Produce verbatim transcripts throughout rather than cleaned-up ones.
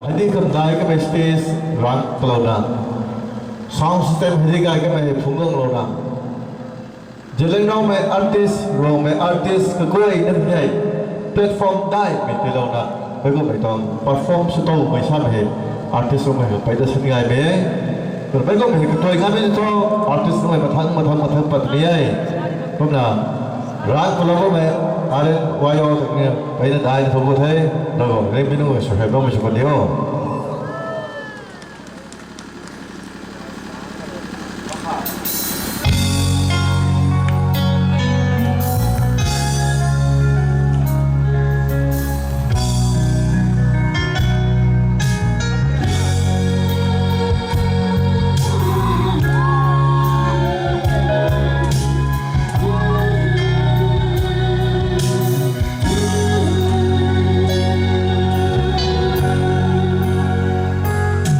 Hei di kumna kamei stage rang palouna, sound system hei di gay kamei phungc guanglouna, Zeliangrongmei artist, Rongmei artist kaguayna hei platform daihmei tiilouna, meic kumhmei tuang perform sw towmei samei hei artist Rongmei hei peyna san gaymei e. Kumna meic kumhmei hei katuay ngaimei thu artist Rongmei mathang mathang mathang patmei e. Kumna rang palou bammei artist Y O tei ni peyna daihna thu bu the, nang khou ringcmei nunc hei sw hei bammei sw kan diu.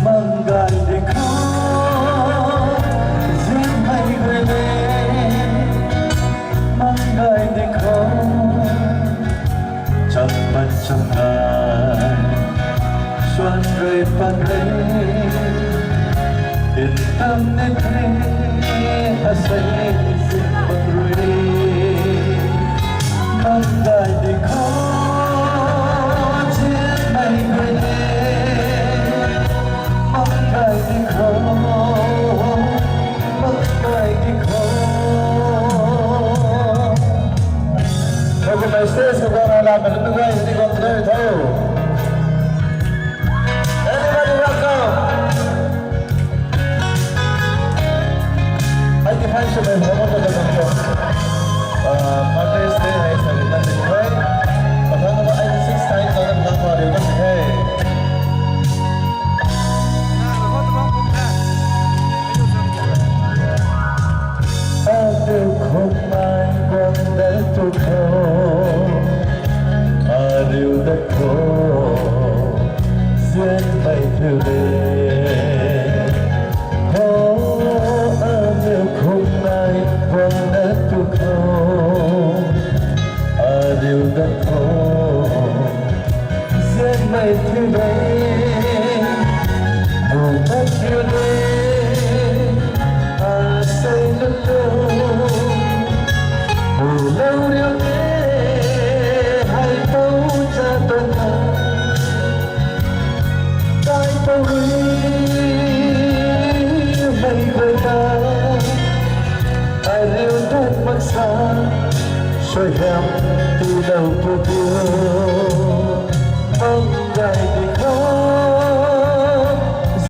Mang gay di khou, zianmei guay le. Mang gay di khou, cham pat cham gay, suan rui pat rui, in tam ni the, asei zin bam rui. Mang gay di khou, zianmei guay le. Mang gay di khou, mang gay di khou. Organizers khou guang na la, mei nunc guay di guang tho. Everybody welcome. Eighty-five swmei Bhagwan Baba tuang, ah, Mother's Day hei celebrate na sw the. Mathang na eighty-six times na mathang pariu na sw the. Aniu khou mei guang dat tu khou, ariu dat khou, zianmei thiu le. Ho, aniu khou mei guang dat tu khou, ariu dat khou, zianmei thiu le. Mu mak riu le, asei lat tu. Mu lou riu le, hei pou cha tuang na. Kai pou rui, hei guay ta. Ariu dat mak sa, suaihiam tiilou pu diu. Mang gay di